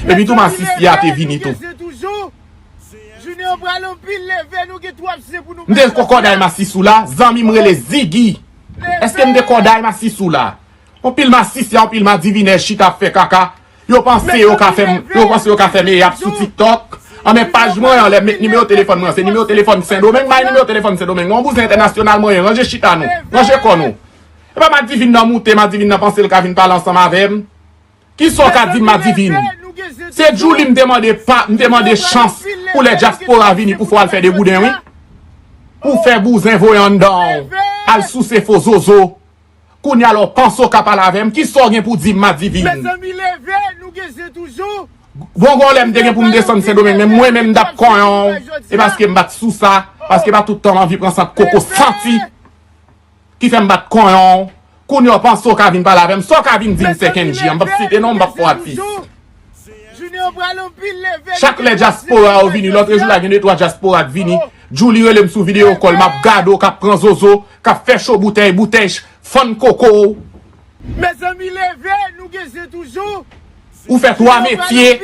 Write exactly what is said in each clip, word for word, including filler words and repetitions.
Epi tou masisi a te vini tou. M te kòkòday masisi w la, zanmi m rele Ziggy. Èske m te kòday masisi w la? Yon pil masisi a, yon pil madivinèz chita ap fè kaka. Yo panse yo ka fè m, yo panse yo ka fè m e y ap sou TikTok. Anben paj mwen an, lè m met nimewo telefòn mwen an, se nimewo telefòn Sendomeng, bay nimewo telefòn Sendomeng. Yon bouzen entènasyonal mwen ye, ranje chita nou, ranje kò nou. E pa madivin nan moute, madivin nan panse l ka vin pale ansanm avè m. Kisa w ka di m, madivin? Se Djouly m te mande pa, m te mande chans pou lè dyaspora vini pou fè w al fè degouden, wi. Pou fè bouzen voye anndan w, al souse fo zozo. Kounye a la w panse w ka pale avè m, kisa w gen pou di m, madivin? Mezanmi, leve, nou gen je toujou. Bon, gon lè m te gen pou m desann Sendomeng, men mwen menm m t ap konyen w. E paske m pa t sou sa, paske pa tout tan m anvi pran sant koko santi ki fè m pa t konyen w. Kounye a w panse w ka vin pale avè m, sa w ka vin di m, Sèkennji an, m p ap site non, m p ap fè w atis. Chak lè dyaspora yo vini, lòt jou la gen de twa dyaspora k vini. Djouly rele m sou videyo kòl, m ap gade w k ap pran zozo, k ap fè cho boutèy, boutèy, fann koko w. Mezanmi, leve, nou gen je toujou. Ou fè twa metye.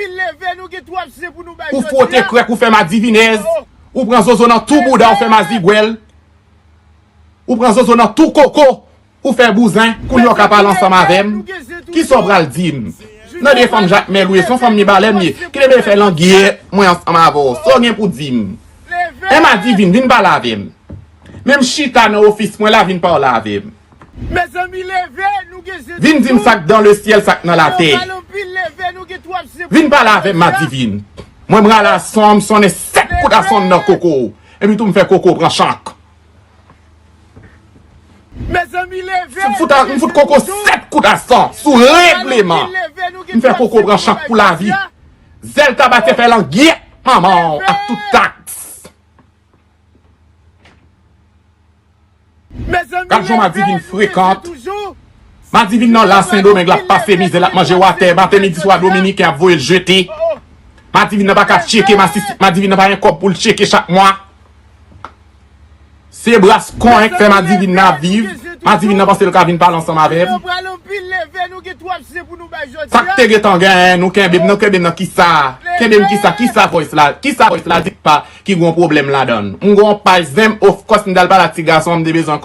Ou fwote krèk, ou fè madivinèz. Ou pran zozo nan tou bouda, ou fè mazigwèl. Ou pran zozo nan tou koko. Ou fè bouzen, kounye a w ka pale ansanm avè m. Kisa w pral di m? Nan de fanm Jakmèl ou ye, se yon fanm Mibalè m ye. Kite m fè langyèt mwen ansanm avè w. Sa w gen pou di m? E madivin, vin pale avè m. Menm chita nan ofis mwen la, vin pale avè m. Mezanmi, leve, nou gen je toujou. Vin di m sa k dan lesyèl, sa k nan latè. Vin pale avè m, madivin. Mwen, m rale asanm, sonnen sèt kout asanm nan koko w. Epi tou m fè koko pran chank. Mezanmi, leve. M fout, a- m fout koko sèt kout asanm sou regleman. M fè koko pran chank pou lavi. Zèl Tabatye fè langyèt manman w ak tout taks. Gad jan madivin frekant. Madivin nan la Sendomeng, l ap pase mizè, l ap manje watè. Maten, midi, swa, dominiken ap voye l jete. Madivin nan pa ka tcheke masisi, madivin nan pa gen kòb pou l tcheke chak mwa. Se bras konyen k fè madivin nan ap viv. Madivin nan panse l ka vin pale ansanm avè m. Sa k te gentan genyen, nou kenbe m, nou kenbe m nan kisa? Kenbe m kisa? Kisa voice la? Kisa voice la di k pa ki gon pwoblèm ladan l? M gon paj zen m, of course, m t al pale ak ti gason an, m te bezwen